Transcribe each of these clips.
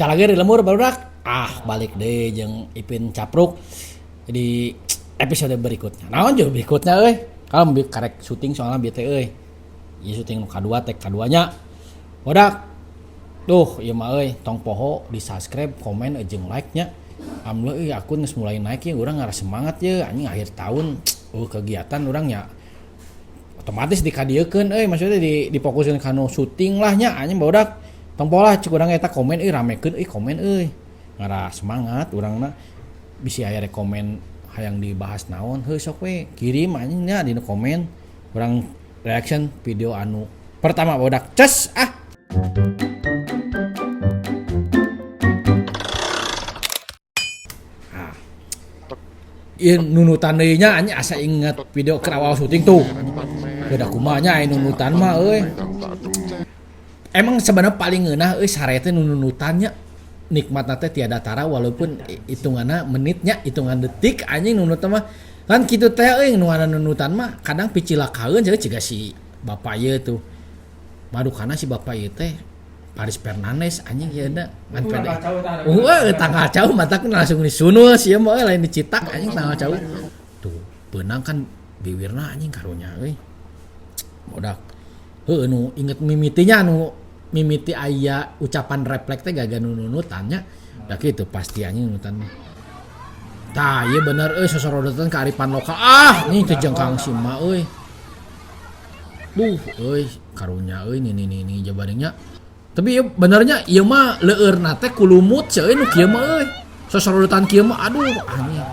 Calageur di lembur barudak. Ah, balik deui jeung Ipin Capruk di episode berikutnya. Naon jeung berikutnya euy? Kalau karek syuting soalnya bete euy. Ieu syuting nu kadua teh kaduanya. Barudak. Duh, ieu mah euy, tong poho di subscribe, komen jeung like-nya. Alhamdulillah euy akun geus mulai naik ya, urang ngarasa semangat ye anjing akhir tahun kegiatan urang nya otomatis dikadiekeun euy, maksudnya difokuskeun kana syuting lah nya anjing barudak. Tong poho lah cik urang eta komen euy, ramekeun euy komen euy. Ngarah semangat urangna bisi aya rekomen hayang dibahas naon heuh sok we kirim anjing nya dina komen urang reaction video anu pertama barudak. Ces ah. Ieu nunutan deui nya anjing asa inget video keur awal syuting tuh. Beda kumaha nya aya nunutan mah euy. Emang sebenarnya paling ngeunah euy sare teh nunutannya nikmatna teh tiada tara walaupun hitunganna menitnya hitungan detik anjing nunutan mah kan kitu teh euy nu nunutan mah kadang picilakaeun cenah ciga si bapak ieu tuh. Madukana si bapak ieu teh Paris Fernandes anjing ieu na ngan pede. Heeh, tanggal jauh matak langsung disunul sih mah lain dicetak anjing tanggal jauh. Tuh, beunang kan biwirna anjing karunya euy. Bodak. Heuh nu inget mimitinya nu mimiti aya ucapan refleks teh gaga nu nunutannya. Da kitu pasti anjing nunutan mah. Tah, ieu bener euy sosorodotan kearifan lokal. Ah, anjing teu jengkang si emak euy. Duh, euy karunya euy nini-nini jabarnya. Tapi ieu benernya ieu mah leueurna teh kulumut sia euy nu kieu mah euy. Sosorodotan kieu mah aduh anjing.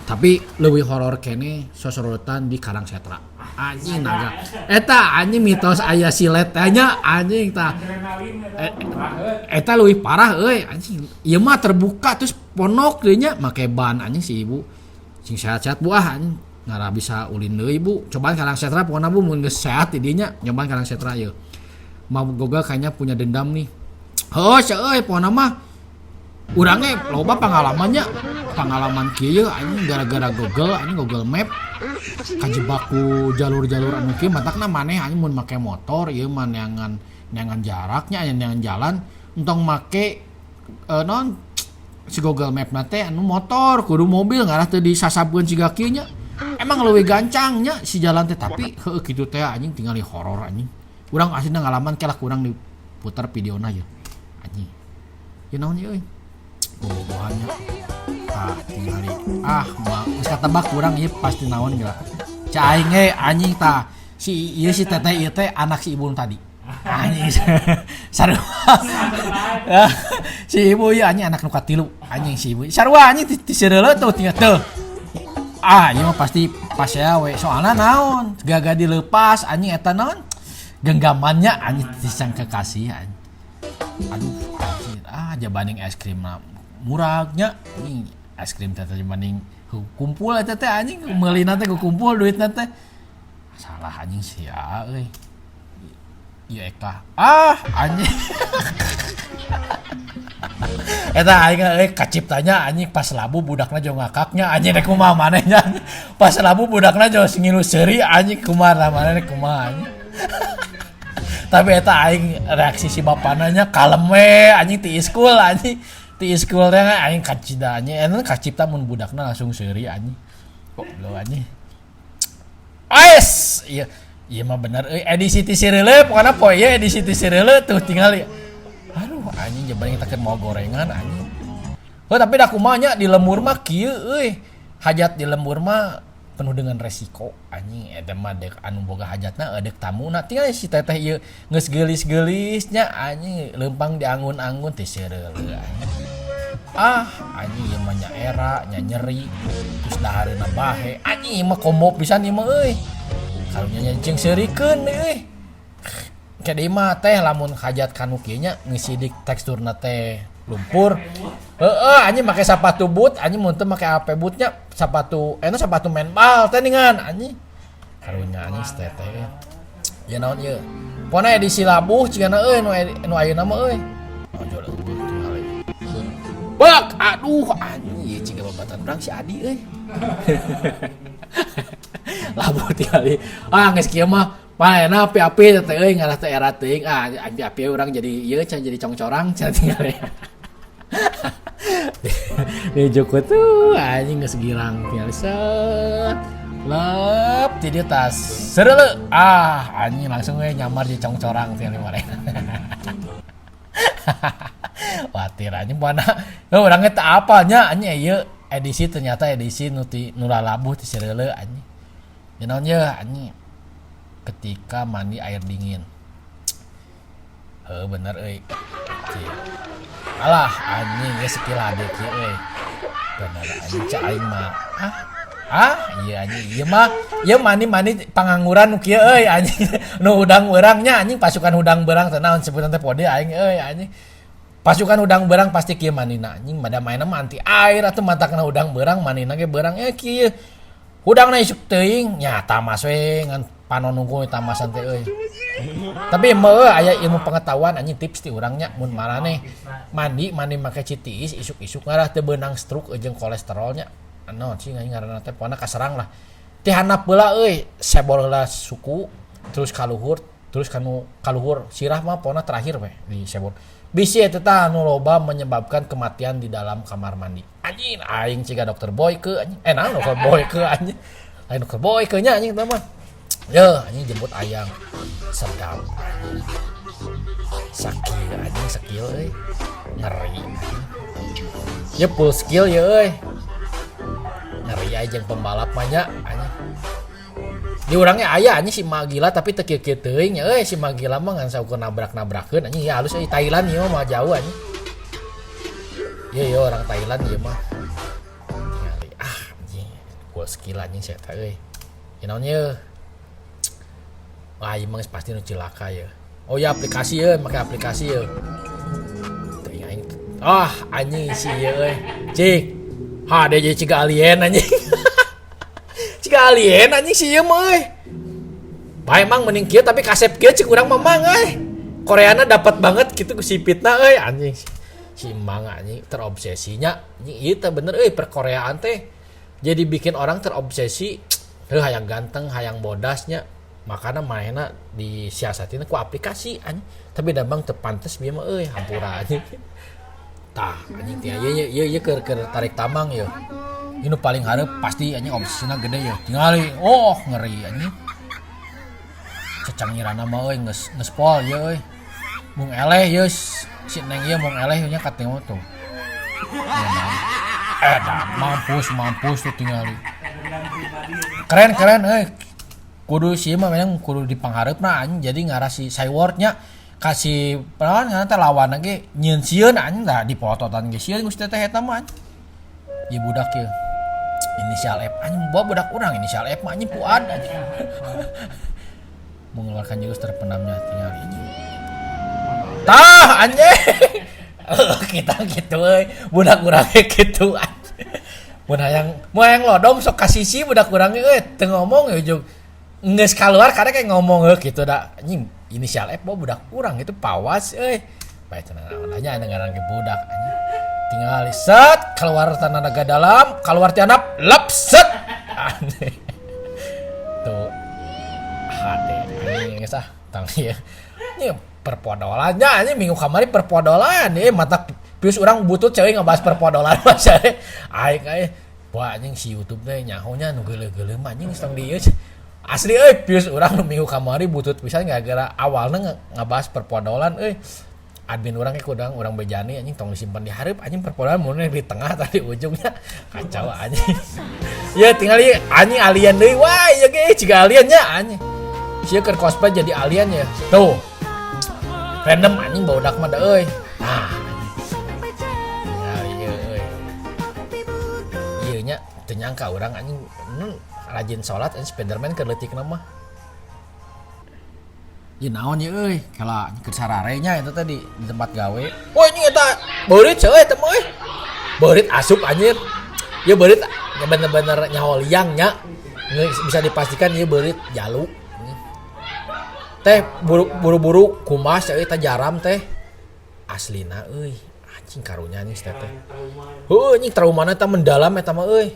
Tapi leuwih horor keneh sosorodotan di Karang Setra. Anjing naga. Eta anjing mitos aya silet teh nya anjing tah. Eta leuwih parah euy anjing. Ieu mah terbuka terus ponok deui nya make ban anjing si ibu. Sing sehat-sehat bu ah anjing. Ngarah bisa ulin deui bu. Cobaan Karang Setra pokona bu mun geus sehat di dinya nyobaan Karang Setra ieu. Ma Goga kayaknya punya dendam nih. Heuh sia euy pokona mah urang ge loba pengalamannya. Pengalaman kieu anjing gara-gara Google anjing Google Map kajebak ku jalur-jalur anu kieu matakna maneh anjing mun make motor ieu mah neangan neangan jaraknya anjing neangan jalan entong make naon si Google Map na teh anu motor kudu mobil ngarah teu disasabkeun siga kieu nya. Emang leuwih gancang nya si jalan teh tapi heueuh kitu teh anjing tingali horor anjing. Urang aslinya ngalaman kelak kurang diputar videona ya anjing. Ieu naon ieu euy? Bobogohannya. Ah tingali ah mah geus katebak urang ieu pasti naon geura. Ca aing ge anjing tah si ieu si teteh ieu teh anak si ibu nu tadi. Anjing sarua. Si ibu ieu anjing anak nu katilu anjing si ibu. Sarua anjing ti seureuleuh tuh tinggal teuh. Ah ieu mah pasti pasea we soalna naon gagah dileupas anjing eta naon genggamannya anjing ti sang kekasih anjing. Aduh anjir ah jabanding es krim mah muragnya anjing es krim teh dibanding kumpul eta teh anjing meulina teh kumpul duitna teh. Salah anjing sia euy. Ieu Eka. Ah anjing. Eta aing euy kaciptanya anjing pas labu budakna jauh ngakaknya anjing rek kumaha maneh nya. Pas labu budakna jauh ngilu seuri anjing kumaha maneh rek kumaha anjing. Tapi eta aing reaksi si bapana nya kalem we anjing ti iskul anjing. Ti iskul teh aing kacida anjing eta kacipta mun budakna langsung seuri anjing. Goblok anjing. Ais, ieu ieu mah bener euy edisi ti Sireuleuh pokona poe ieu edisi ti Sireuleuh tuh tingali. Aduh anjing jebaring kita mau gorengan anjing. Heuh tapi da kumaha nya di lembur mah kieu euy. Hajat di lembur mah penuh dengan resiko anjing eta mah deuk anu boga hajatna deuk tamuna tinggal si teteh ieu geus geulis-geulis nya anjing leumpang dianggun-anggun teh seureuleuh anjing. Ah anjing ieu mah nya era nya nyeri terus dahareunna bahe anjing ieu mah kombo pisan ieu mah euy. Karunya nya jeung seurikeun euy. Jadi mah teh lamun hajat kanu kieu nya ngisidik teksturna teh lumpur. Heeh anjing make sepatu boot anjing mun teu make HP bootnya sepatu eta sepatu main bal teh ningan anjing. Karunya anjing si teteh euy. Ya naon ieu? Pona edisi labuh cigana euy nu ayeuna mah euy. Ojo leuweuh tingali. Bak aduh anjing ieu ciga babatan urang si Adi euy. Labuh tingali. Ah geus kieu mah Manehna api-api teh euy ngarah teh era teuing ah api-api urang jadi ieu cenah jadi congcorang cenah tinggal di Joko tuh anjing geus girang tinggal set lep ti dieu tas sereuleu ah anjing langsung we nyamar jadi congcorang tinggal manehna. Watir anjing mana urangnya teu apal nya anjing ieu edisi ternyata edisi nu ti nu lalabuh ti sereuleu anjing. Ya naon ye anjing ketika mandi air dingin. Heuh bener euy. Alah anjing geus skill hade kieu euy. Bener anjing cek aing mah. Ah iya anjing ieu mah ieu mandi-mandi pangangguran nu kieu euy anjing. Nu hudang beurang nya anjing pasukan hudang beurang teh naon sebutan teh pode aing euy anjing. Pasukan hudang beurang pasti kieu mandina anjing bada maenna mah anti air atuh matakna hudang beurang mandina ge beurang kieu. Hudangna isuk teuing nya tamas we ngan panon nunggu tamasan teh euy. Tapi meueuh aya ilmu pengetahuan anjing tips ti urang nya mun maraneh mandi mandi make citiis isuk-isuk ngarah teu beunang stroke jeung kolesterolnya. Naon sih anjing ngaranna teh pokona kaserang lah. Ti handap heula euy sebor heula suku terus kaluhur terus kanu kaluhur sirah mah pokona terakhir we di sebor. Bisi eta tah anu loba menyebabkan kematian di dalam kamar mandi. Anjing aing ciga dokter Boyke anjing. Naon dokter Boyke anjing. Lain dokter Boyke nya anjing tah mah. Yeuh anjing jemput ayang. Sedap anjing. Sakieu anjing skill euy. Ngeri anjing. Ye full skill ye euy. Ngeri aja jeung pembalap mah nya anjing. Di urangnya aya anjing si Magila tapi teu kieu-kieu teuing nya euy si Magila mah ngan saukur nabrak-nabrakeun anjing ya halus euy Thailand ieu mah jauh anjing. Ieu ieu orang Thailand ieu mah. Ningali ah anjing full skill anjing sia eta euy. Ieu naon ieu? Wah ieu mah geus pasti nu cilaka ieu. Oh ya aplikasi ieu make aplikasi ieu. Teuing aing. Ah anjing si ieu euy. Cik. Ha deui ciga alien anjing. Ciga alien anjing si ieu mah euy. Bae mang mending kieu tapi kasep kieu cik urang mah mang euy. Koreana dapat banget kitu ku si Fitna euy anjing. Si Mang anjing terobsesinya anjing ieu teh bener euy perkoreaan teh. Jadi bikin orang terobsesi heuh hayang ganteng, hayang bodasnya. Makana manehna disiasatina ku aplikasi anjing. Tapi da bang teu pantes bieu mah euy hampura anjing. Tah anjing teh ieu ieu ieu keur tarik tamang ieu. Ini paling hareup pasti anjing obsesina gede ya. Tingali, oh ngeri anjing. Cecangirana mah euy geus geus pol ieu euy. Mung eleh ieu si Neng ieu mung eleh nya katemo tuh. Dah mampus mampus tuh tingali. Keren keren euy. Kudu sih mah memang kudu dipanghareupna anjing jadi ngarah si Cyworld nya kasih naon ngaran teh lawan ge nyieun sieun anjing da dipolototan ge sieun geus teh eta mah anjing. Ieu budak ieu. Inisial F anjing bawa budak urang inisial F mah anjing Fuad anjing. Mengeluarkan jurus terpendamnya tinggal anjing. Tah anjing. Kita gitu euy, budak urang ge kitu anjing. Mun hayang lodom sok kasisi budak urang ge euy teu ngomong ya ujug geus kaluar karek kayak ngomong heuh kitu da anjing inisial F bawa budak urang itu pawas euy. Bae cenah naon nya ngaran ge budak anjing. Tinggal set keluar tenaga dalam, keluar tianap, lep set. Aneh. Tuh. Hade anjing geus ah tang ieu. Ini perpodolannya anjing minggu kamari perpodolan ieu mata pius urang butut cewek ngebahas perpodolan mah cewek. Aing euy. Wah anjing si YouTube teh nyaho nya nu geuleuh-geuleuh mah anjing tong di ieu. Asli euy pius urang nu minggu kamari butut pisan gara-gara awalna ngebahas perpodolan euy. Admin urang ge kudang urang bejani anjing tong disimpan di hareup anjing perpodolan mun di tengah tadi ujungnya kacau anjing. Ya tinggal ieu anjing alien deui wah ieu ge ciga alien nya anjing. Sia keur cosplay jadi alien ya. Tuh. Random anjing barudak mah da euy. Nah anjing. Tinggal ieu euy. Ieu nya teu nyangka urang anjing rajin salat anjing Spiderman keur leutikna mah. Ieu naon ieu euy? Kala keur sarare nya eta teh di tempat gawe. Oh anjing eta beurit euy eta mah euy. Beurit asup anjir. Ieu beurit bener-bener nyaho liang nya. Bisa dipastikan ieu beurit jalu. Teh buru-buru kumas euy teh jaram teh. Aslina euy. Anjing karunya anjing teh. Heuh anjing traumana teh mendalam eta mah euy.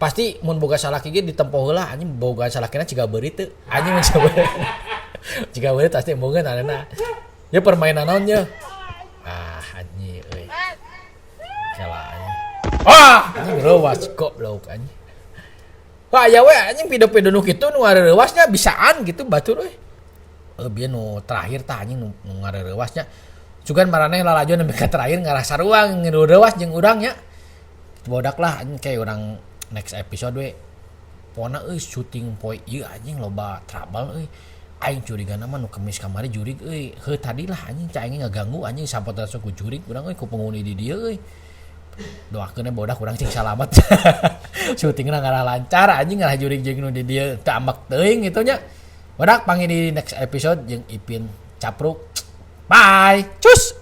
Pasti mun boga salaki ge ditempo heula anjing boga salakina ciga beurit teu. Anjing mun ciga beurit. Ciga beurit pasti embungeun anehna. Ya permainan naon ye? Ah anjing euy. Kela anjing. Ah, anjing reuwas goblok anjing. Wah, aya we anjing video-video nu kitu nu ngareuwasnya bisaan gitu batur euy. Bieu nu terakhir tah anjing nu ngareuwasnya. Sugan maraneh lalajo nepi ka terakhir ngarasa ruang nu reuwas jeung urang nya. Bodak lah anjing kayak urang next episode we. Pokona euy syuting poe ieu anjing loba trouble euy. Aing curigana mah nu kemis kamari jurig euy. Heuh tadi lah anjing cai aing ngaganggu anjing sampot ku jurig urang euy ku penghuni di dieu euy. Doakeun we bodak urang cing salamet. Syutingna ngarah lancar anjing ngarah jurig jeung nu di dieu teu ambek teuing kitu nya. Bodak panggih di next episode jeung Ipin Capruk. Bye. Cus.